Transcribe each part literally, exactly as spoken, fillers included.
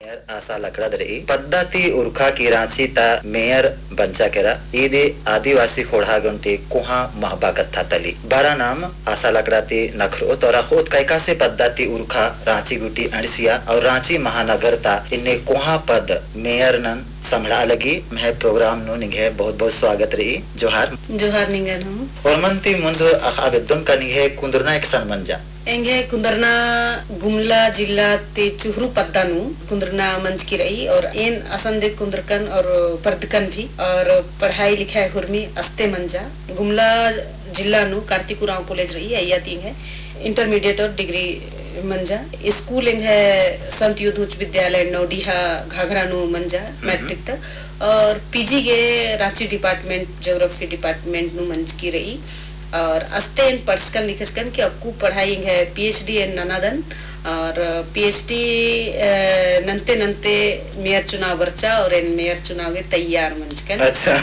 मेयर आशा लकड़ा द रई। पद्दा ती उरखा की राँची ता मेयर बंचा केरा। ईदी आदिवासी ख़ोंड़हा गे ओन्टे कोहाँ महबा कत्था तली। बरा नाम आशा लकड़ा ती नखरओत और अख़ओत का एकासे पद्दा ती उरखा राँची गूटी अंड़सिया और राँची महानगर ता इन्ने कोहाँ पद मेयर नन संभड़ा लगी। एम्है program नू निंग्है बहुत बहुत स्वागत रई। जोहार। जोहार निंगन हूँ। होरमन ती मुन्द अख़आ बेद्दोन का निंग्है कुन्दुरना एकसन मंजा? एंग्है कुन्दुरना गुमला जिला ती चुहरू पद्दा नू कुन्दुरना मंजकी रई और एन असन दे कुन्दुरकन और परदकन भी और पढ़ाई लिखाई हुरमी अस्ते मंजा। गुमला जिला नू कार्तिक उराँव college रई, अइय्या ती एंग्है intermediate और degree मंजा। स्कूल एंग्है संत युद्ध उच्च विद्यालय नौडीहा घाघरा नू मंजा, हम्म। Matric तक। और PG गे राँची department, geography department नू मंजकी रई। और अस्ते एन पढ़चकन लिखचकन कि अक्कु पढ़ाई एंग्है PhD एन ननादन। और PhD, अ, नन्ते नन्ते मेयर चुनाव बरचा और एन मेयर चुनाव गे तैयार मंजकन। अच्छा।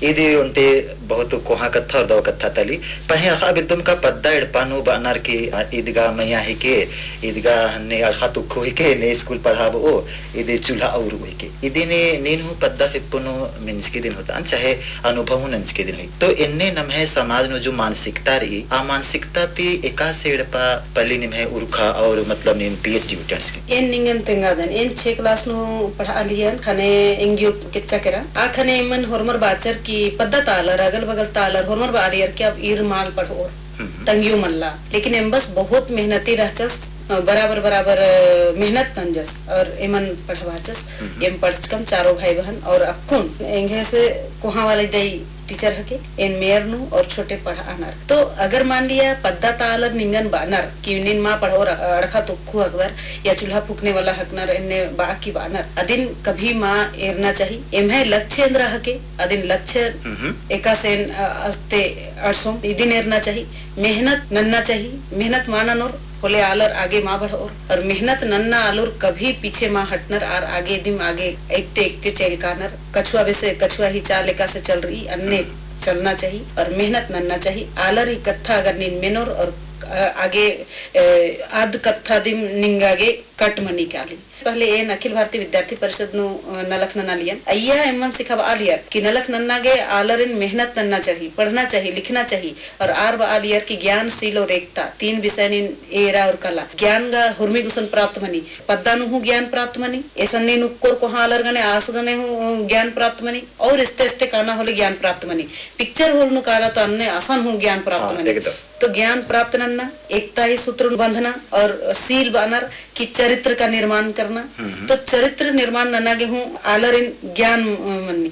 इदी ओन्टे बहुत कोहाँ कत्था और दव कत्था तली। पहें अख़आ बेद्दोम का पद्दा एड़पा नू बअनर की, अ, ईद गा मइय्याँ हिके, ईद गा हन्ने अड़ख़ा तुक्खु हिके, ने स्कूल पढ़ाबओ, इदी चुल्हा और हिके। इदिन नीन हूँ पद्दा ख़ेप्पो नू मिंजकी दिन होता, चाहे अनुभव हूँ नंजकी दिन होई। तो एन्ने नम्है समाज नू जो मानसिकता रई, आ मानसिकता ती एकासे एड़पा पल्ली निम्है उरखा और मतलब नीन PhD उठंसकी। एन निंगन तेंगादन, एन छे class नू पढ़आ लियन, ख़ने एंग्यो केच्चा केरा। आ ख़ने एमन होरमर बाचर की पद्दा ता आलर, अगल बगल ता आलर, होरमर बआ लियर कि अब ईर मल पढ़ओर, हम्म। तंग्यो मल्ला। लेकिन एम्बस बहुत मेहनती रहचस, अ, बराबर, बराबर, अ, मेहनत नंजस और एमन पढ़बाचस। हम्म। एम पढ़चकम चारो भाई बहन और अक्कुन एंग्है से कोहाँ वाली दई teacher हके, एन मेयर नू और छोटे पढ़आनर। तो अगर मान लिया पद्दा ता आलर निंगन बअनर कि नीन मल पढ़ओर, अड़ख़ा तुक्खु हकदर या चूल्हा फूकने वाला हकनर, एन्ने बआ की बअनर, अदिन कभी मल एरना चाही। एम्है लक्ष्य एन्दरा हके, अदिन लक्ष्य हम्म। एकासे एन, अ, अस्ते अंड़सोम, इदिन एरना चाही। मेहनत नन्ना चाही, मेहनत मल ननोर होले आलर आगे मल बढ़ओर, और मेहनत नन्ना आलर कभी पीछे मल हटनर, आर आगे दिम आगे एकते एकते चइल कानर। कछुआ बेसे, कछुआ ही चाल एकासे चल रई, अन्ने हम्म। चलना चाही, और मेहनत नन्ना चाही। आलर ही कत्था अगर नीन मेनोर और, अ, आगे, अ, आद कत्था दिम निंगा गे कट मनी काली। पहले एन अखिल भारतीय विद्यार्थी परिषद नू, अ, नलख नना लियन। अइय्या एमन सिखाबआ लियर कि नलख नन्ना गे आलरिन मेहनत नन्ना चाही, पढ़ना चाही, लिखना चाही। और आर बआ लियर कि ज्ञान, शील और एकता, तीन विषयन एरा और कला। ज्ञान गा हुरमी गुसन प्राप्त मनी, पद्दा नू हूँ ज्ञान प्राप्त मनी, एसन्नी नुक्कोर कोहाँ आलर गने आस गने हूँ ज्ञान प्राप्त मनी, और इस्ते इस्ते काना होले ज्ञान प्राप्त मनी। Picture hall नू काला तो अन्ने असन हूँ ज्ञान प्राप्त हाँ, मनी। एकदम। तो ज्ञान प्राप्त नन्ना, एकता ही सूत्र नू बंधना और शील बअनर कि चरित्र का निर्माण करना। हम्म। तो चरित्र निर्माण नन्ना गे हूँ आलरिन ज्ञान, अ, मन्नी।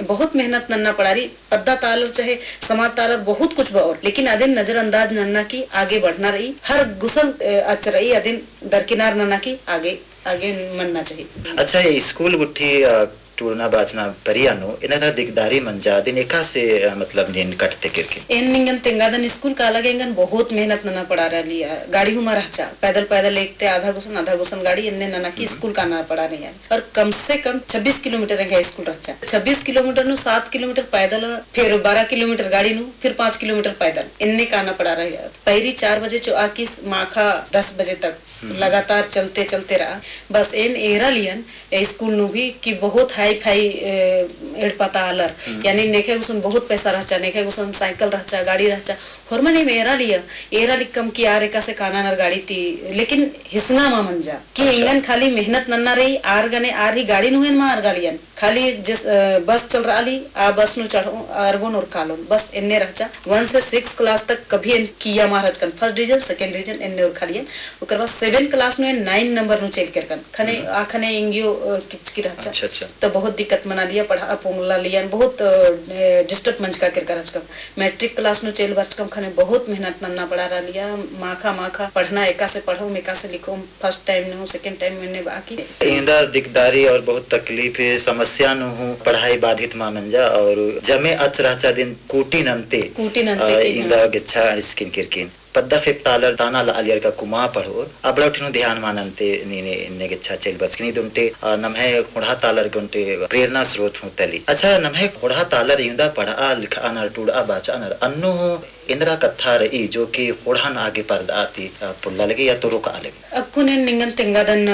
बहुत मेहनत नन्ना पड़ारी, पद्दा ता आलर चाहे समाज ता आलर बहुत कुछ बओर, लेकिन अदिन नजरअंदाज नन्ना की आगे बढ़ना रई, हर गुसन, अ, अच रई, अदिन दरकिनार नन्ना की आगे, आगे मन्ना चाही। अच्छा, ये स्कूल गुट्ठी, अ, टूड़ना बाचना परिया नू, एन्ने दिकदारी मंजा, अदिन एकासे, अ, मतलब नीन कटते केरकी। एन निंगन तेंगादन स्कूल काला गे एंगन बहुत मेहनत नना पड़ा रई, अ, गाड़ी हूँ मल रहचा, पैदल पैदल एकते आधा गुसन, आधा गुसन गाड़ी एन्ने नना की हम्म। स्कूल काना पड़ा रई। और कम से कम छब्बीस किलोमीटर एंग्है स्कूल रहचा। छब्बीस किलोमीटर नू सात किलोमीटर पैदल, फिर बारह किलोमीटर गाड़ी नू, फिर पाँच किलोमीटर पैदल। एन्ने काना पड़ा रई। पैरी चार बजे चो आकी माखा दस बजे तक हम्म। लगातार चलते, चलते रआ। बस एन एरा लियन, ए स्कूल नू भी कि बहुत हाई फाई, ए, एड़पा ता आलर। हम्म। यानी नेखय गुसन बहुत पैसा रहचा, नेखय गुसन साइकिल रहचा, गाड़ी रहचा। होरमन एम एरा लिया, एरा लिक्कम कि आर एकासे काना नर गाड़ी ती, लेकिन हिसंगा मल मंजा। कि अच्छा। एंगन खाली मेहनत नन्ना रई, आर गने आर ही गाड़ी नू एन मल अरगा लियन। खाली जिस, अ, बस चलरआ ली, आ बस नू चढ़ओन, अरगोन और कालोन। बस एन्ने रहचा। One से six class तक कभी एन किइय्या मल रहचकन। First division, second division एन्ने उरखा लियन। ओकर बाद seven class नू एन nine number नू चइल केरकन। ख़ने, हम्म। आ ख़ने एंग्यो, अ, किचकी रहचा। अच्छा, अच्छा। तो बहुत दिक्कत मना लिया, पढ़ा पोंगला लियन, बहुत, अ, disturb मंजका केरका रहचकम। Matric class नू चइल बरचकम ख़ने बहुत मेहनत नन्ना पड़ा रआ लिया, माखा, माखा पढ़ना, एकासे पढ़ओम, एकासे लिखओम, first time नू, second time एन्ने बाकी। इन्दा दिकदारी और बहुत तकलीफ, समस्या नू हूँ पढ़ाई बाधित मल मंजा और जमे अच रहचा अदिन कूटी नन्ते, कूटी नन्ते अ, की, इन्दा हाँ। गेच्छा अंड़िसकिन केरकिन। पद्दा खेप्ता आलर ताना लआलियर का कुमा पढ़ओर, अबड़ा ठिनु ध्यान मा नन्ते नीन एन्ने गेच्छा चइल बरचकी नीद ओन्टे, अ, नम्है ख़ोंड़हा ता आलर गे ओन्टे प्रेरणा स्रोत हूँ तली। अच्छा, नम्है ख़ोंड़हा ता आलर इवंदा पढ़आ लिखआ नर, टूड़आ बाचआ नर, अन्नु हूँ एन्दरा कत्था रई जो कि ख़ोंड़हन आगे परदआ ती, अ, पोल्ला लगी या तो रोकआ लगी? अक्कुन एन निंगन तेंगादन, अ,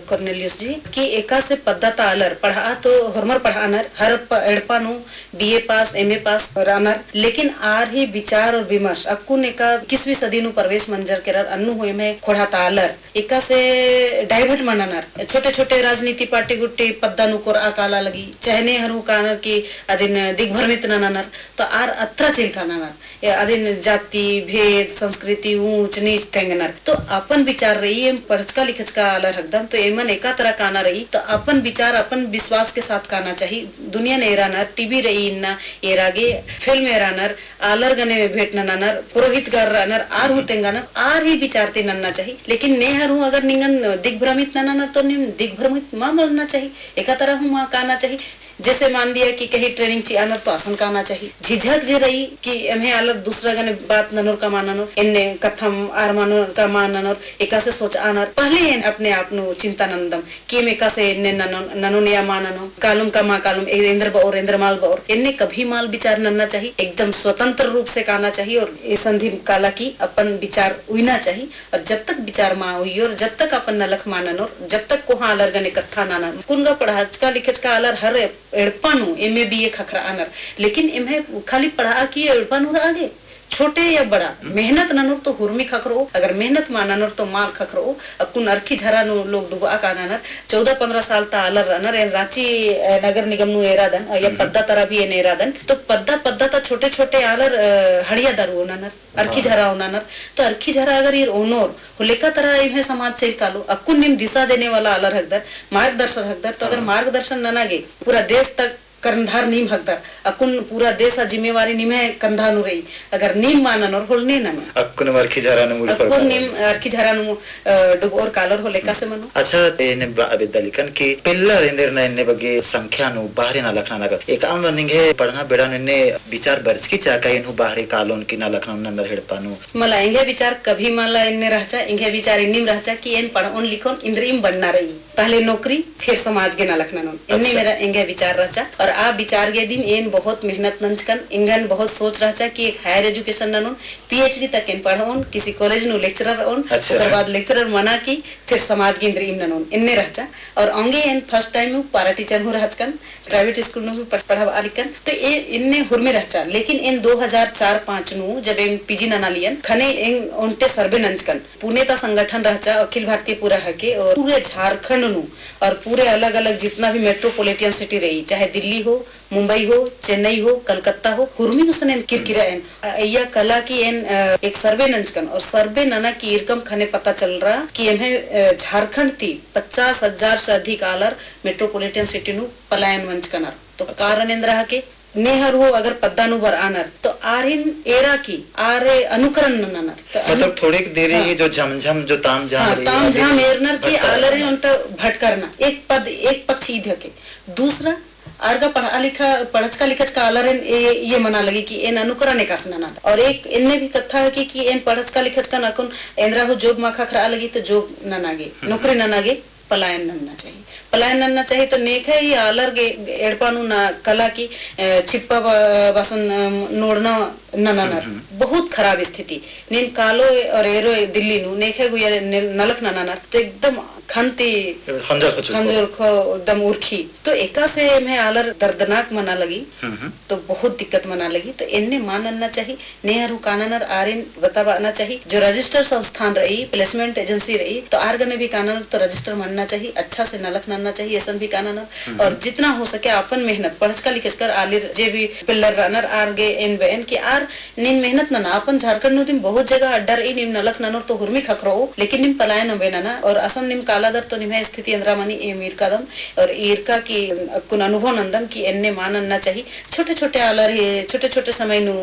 कोर्नेलियुस जी, कि एकासे पद्दा ता आलर पढ़आ तो होरमर पढ़आ नर, हर प-, एड़पा नू बीए पास, एमए पास रअनर, लेकिन आर ही विचार और विमर्श अक्कुन एका इक्कीसवीं सदी नू प्रवेश मंजर केरर, अन्नु हूँ एम्है ख़ोंड़हा ता आलर एकासे divert मना नर। छोटे-छोटे राजनीति पार्टी गुट्ठी पद्दा नू कोरआ काला लगी, चाहे ने हूँ कानर कि अदिन दिग्भ्रमित नना नर, तो आर अत्रा चिलका ननर। ए अदिन जाति, भेद, संस्कृति, ऊँच, नीच तेंगनर। तो अपन विचार रई, एम पढ़चका लिखचका आलर हकदम, तो एमन एका तरा काना रई, तो अपन विचार, अपन विश्वास के साथ काना चाही। दुनिया नू एरा नर, टीवी रई इन्ना एरा गे, फिल्म एरा नर, आलर गने भेंट नना नर, पुरोहित गर रअनर, आर हूँ तेंगा नर, आर ही विचार ती नन्ना चाही। लेकिन ने हूँ अगर निंगन दिग्भ्रमित नना नर, तो नीम दिग्भ्रमित मा मनना चाही, एका तरा हूँ मा काना चाही। जैसे मान लिया कि कहीं training चिआ नर तो असन काना चाही। झिझक जे रई कि एम्है आलर दूसरा गने बात ननोर का मा ननोर, एन्ने कत्थम आर मनोर का मा ननोर, एकासे सोचआ नर। पहले एन अपने आप नू चिंता नन्दम कि एम एकासे एन्ने ननोन, ननोन या मा ननोन, कालोम का मा कालोम, ए-, एन्देर बओर, एन्देर मल बओर, एन्ने कभी मल विचार नन्ना चाही। एकदम स्वतंत्र रूप से काना चाही और एसन दिम काला कि अपन विचार उइना चाही। और जब तक विचार मा उइयोर, जब तक अपन नलख मा ननोर, जब तक कोहाँ आलर गने कत्था मा ननोर, कुन गा पढ़चका लिखचका आलर हर एड़पा नू एमए बीए ख़क्खरआ नर, लेकिन एम्है खाली पढ़आ की एड़पा नू रआ गे, छोटे या बड़ा, हम्म। मेहनत ननोर तो हुरमी ख़क्खरओ, अगर मेहनत मा ननोर तो मल ख़क्खरओ। अक्कुन अरखी झरा नू लोग डुबआ काना नर, चौदह पन्द्रह साल ता आलर रअनर, एन राँची, अ, नगर निगम नू एरादन, अ, या हम्म। पद्दा तरा भी एन एरादन, तो पद्दा, पद्दा ता छोटे, छोटे आलर, अ, हड़िया दारू ओना नर। अरखी हाँ। झरा ओना नर। तो अरखी झरा अगर ईर ओनोर, होले का तरा एम्है समाज चइल कालो, अक्कुन नीम दिशा देने वाला आलर हकदर, मार्गदर्शन हकदर, तो अगर हाँ। मार्गदर्शन नना गे, पूरा देश तक कर्णधार नीम हकदर, अक्कुन पूरा देश आ जिम्मेवारी निम्है कंधा नू रई, अगर नीम मा ननोर होले ने ननोर। अक्कुन अरखी झरा नू मुड़ अक्कुन नीम अरखी झरा नू, अ, डुबओर कालोर होले का से मनो। अच्छा, एन्ने बा-, बेद्दा लिक्कन कि पेल्लर एन्देर ना एन्ने बग्गे संख्या नू बहरे नलख नना का। एकअम निंग्है पढ़ना बेड़ा नू एन्ने विचार बरचकी चिआ का एन हूँ बहरे कालोन कि नलख ननोन नन्नर एड़पा नू। मला एंग्है विचार कभी मला एन्ने रहचा, एंग्है विचार इन्निम रहचा कि एन पढ़ओन लिखओन इन्द्रिइम बनना रई। पहले नौकरी, फिर समाज गे नलख ननोन। एन्ने अच्छा। मेरा एंग्है विचार रहचा। और आ विचार गे दिम एन बहुत मेहनत नंजकन, एंगन बहुत सोच रहचा कि एक higher education ननोन, PhD तक एन पढ़ओन, किसी college नू lecturer ओन, अच्छा। ओकर बाद lecturer मना की, फिर समाज गे इन्द्रिइम ननोन, एन्ने रहचा। और औंगे एन first time नू para teacher हूँ रहचकन, private school नू भी पढ़-, पढ़ाबआ लिक्कन। तो ए, एन्ने हुरमी रहचा, लेकिन एन दो हजार चार पाँच नू जब एन PG नना लियन, खने एन ओन्टे survey नंजकन। पुणे ता संगठन रहचा, अखिल भारतीय पूरा हके, और पूरे झारखंड नू, और पूरे अलग-अलग जितना भी metropolitan city रई, चाहे दिल्ली हो, मुंबई हो, चेन्नई हो, कलकत्ता हो, हुरमी गुसन एन किरकिरा एन। अ, अइय्या कला की एन, अ, एक survey नंजकन, और survey नना की ईरकम खने पता चलरा कि एम्है, अ, झारखंड ती पचास हजार से अधिक आलर metropolitan city नू पलायन मंजकनर। तो अच्छा। कारण एन्दरा हके, ने हूँ अगर पद्दा नू बरआनर, तो आरिन एरा की, आर अनुकरण ननर। तो अनु- मतलब थोड़ेक देरी हाँ। ही जो झमझम, जो तामझाम हाँ, रई, तामझाम अभी एरनर की भटकरना। आलरे ओन्टा भटकरना। एक पद, एक पक्ष ईद हके। दूसरा, आर गा पढ़ा लिखा, पढ़चका लिखचका आलरेन ए, ये मना लगी कि एन अनुकरण एकासे नना। और एक एन्ने भी कत्था हके कि, कि एन पढ़चका लिखचका नकुन एन्दरा हूँ job मा ख़क्खरआ लगी तो job नना गे, हम्म। नौकरी नना गे, पलायन नन्ना चाही। पलायन नन्ना चाही तो नेखा ही आलर गे एड़पा नू ना कला की, अ, छिप्पा बा-, बासन, अ, नोड़ना ननर। हम्म, हम्म। बहुत खराब स्थिति। नीन कालो और एरो दिल्ली नू नेखा गुया ने-, नलख ननर। तो एकदम खंती खंजर खो चुको। खंजर खो एकदम उर्खी। तो एकासे एम्है आलर दर्दनाक मना लगी। हम्म, हम्म। तो बहुत दिक्कत मना लगी। तो एन्ने मा नन्ना चाही। ने हूँ काननर आरिन बताबअना चाही। जो register संस्थान रई, placement agency रई, तो आर गने भी काननर तो register मनना चाही, अच्छा से नलख नन्ना चाही, एसन भी काननर। हम्म। और जितना हो सके अपन मेहनत, पढ़चका लिखचकर आलिर जे भी पेल्लर रअनर आर गे एन बअन कि आर नीन मेहनत नना, अपन झारखंड नू दिम बहुत जगह अड्डा रई, नीम नलख ननोर तो हुरमी ख़क्खरओ, लेकिन नीम पलायन अम्बे नना, और असन नीम कालादर तो निम्है स्थिति एन्दरा मनी एम ईरकादम, और ईरका की अक्कुन अनुभव नन्दम कि एन्ने मा नन्ना चाही। छोटे छोटे आलर ही, छोटे छोटे समय नू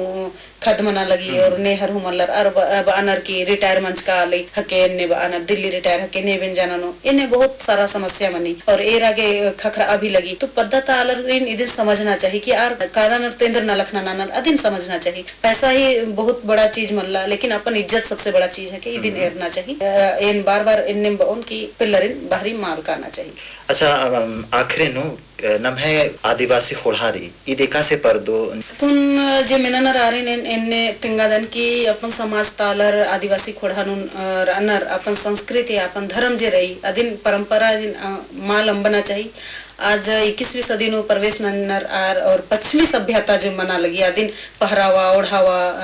खद्द मना लगी, हम्म। और नेहर हूँ मल्लर, अर ब-, बअनर की retire मंजका आली हके, एन्ने बअनर, दिल्ली retire हके, ने बेंजा ननो, एन्ने बहुत सारा समस्या मनी, और एरा गे खखरआ भी लगी। तो पद्दा ता आलरिन इदिन समझना चाही कि आर काला नर तेंदर नलख ननानर, अदिन समझना चाही। पैसा ही बहुत बड़ा चीज मल्ला, लेकिन अपन इज्जत सबसे बड़ा चीज हके, इदिन हम्म। एरना चाही। अ, एन बार-बार एन्ने बओन कि पिल्लरिन बाहरी मल काना चाही। अच्छा, अम, आखिरी नू नम्है आदिवासी ख़ोंड़हा रई, ईद एकासे परदो? अपन जे मेननर आरिन एन-, एन्ने तेंगादन कि अपन समाज ता आलर आदिवासी ख़ोंड़हा नू, अ, रअनर अपन संस्कृति, अपन धर्म जे रई, अदिन परंपरा अदिन, अ, मल अम्बना चाही। आज इक्कीसवीं सदी नू प्रवेश नन्नर आर और पश्चिमी सभ्यता जे मना लगी, अदिन पहरावा, ओढ़ावा, अ,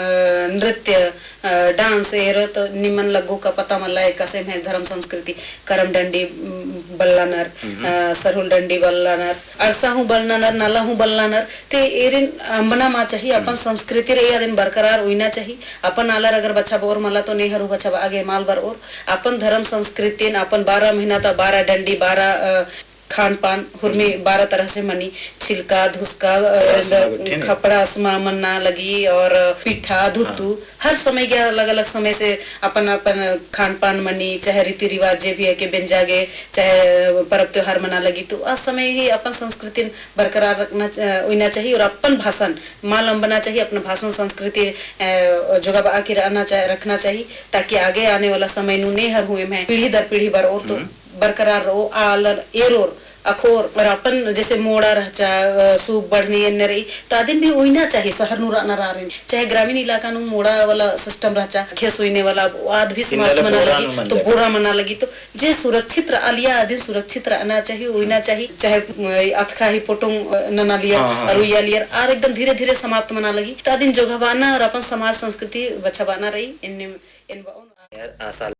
नृत्य, अ, dance एरो तो निमन लग्गो का पता मल्ला एकासे एम्है धर्म संस्कृति। करम डंडी, उम, बल्लानर, हम्म। अ, सरहुल डंडी बल्लानर, अरसा हूँ बल्लानर, नाला हूँ बल्लानर, ते एरिन अम्बना मा चाही, अपन हम्म। संस्कृति रई अदिन बरकरार उइना चाही। अपन आलर अगर बछाबओर मला तो नेहर हूँ बछाबआ गे मल बरओर। अपन धर्म संस्कृतिन, अपन बारह महीना ता बारह डंडी, बारह, अ, खान पान, हुरमी हम्म। बारह तरह से मनी, छिलका, धुसका, अ, खपड़ा असमा गुट्ठी ने? खपड़ा असमा मन्ना लगी और पिठा, धुत्तू, हाँ। हर समय के अलग-अलग समय से अपन-अपन खान पान मनी, चाहे रीति रिवाज जे भी है के बेंजा गे, चाहे परब त्योहार मना लगी, तो आ समय ही अपन संस्कृतिन बरकरार रखना च-, उइना चाही और अपन भासन मल अम्बना चाही, अपन भासन संस्कृति, अ, जोगाबआ के रअना चा-, रखना चाही, ताकि आगे आने वाला समय नू नेहर हूँ एम्है पीढ़ी दर पीढ़ी बरओर तो हम्म। बरकरार रओ, आलर एरोर अख़ोर और अपन जैसे मोड़ा रहचा, अ, सूप बढ़नी एन्ने रई, तो अदिन भी उइना चाही, शहर नू रअनर आरिन, चाहे ग्रामीण इलाका नू मोड़ा वाला system रहचा, खेस उइने वाला, आद भी समाप्त मना लगी, तो बोरा मना लगी, तो जे सुरक्षित रआ लिया, अदिन सुरक्षित रअना चाही, उइना चाही, चाहे, अ, अतख़ा ही पोटोंग, अ, नना लिया, हाँ, हाँ, और हाँ। उइया लिया, आर एकदम धीरे-धीरे समाप्त मना लगी, तो अदिन जोगाबअना और अपन समाज संस्कृति बछाबअना रई, एन्ने, एन बओन। यार, आ साल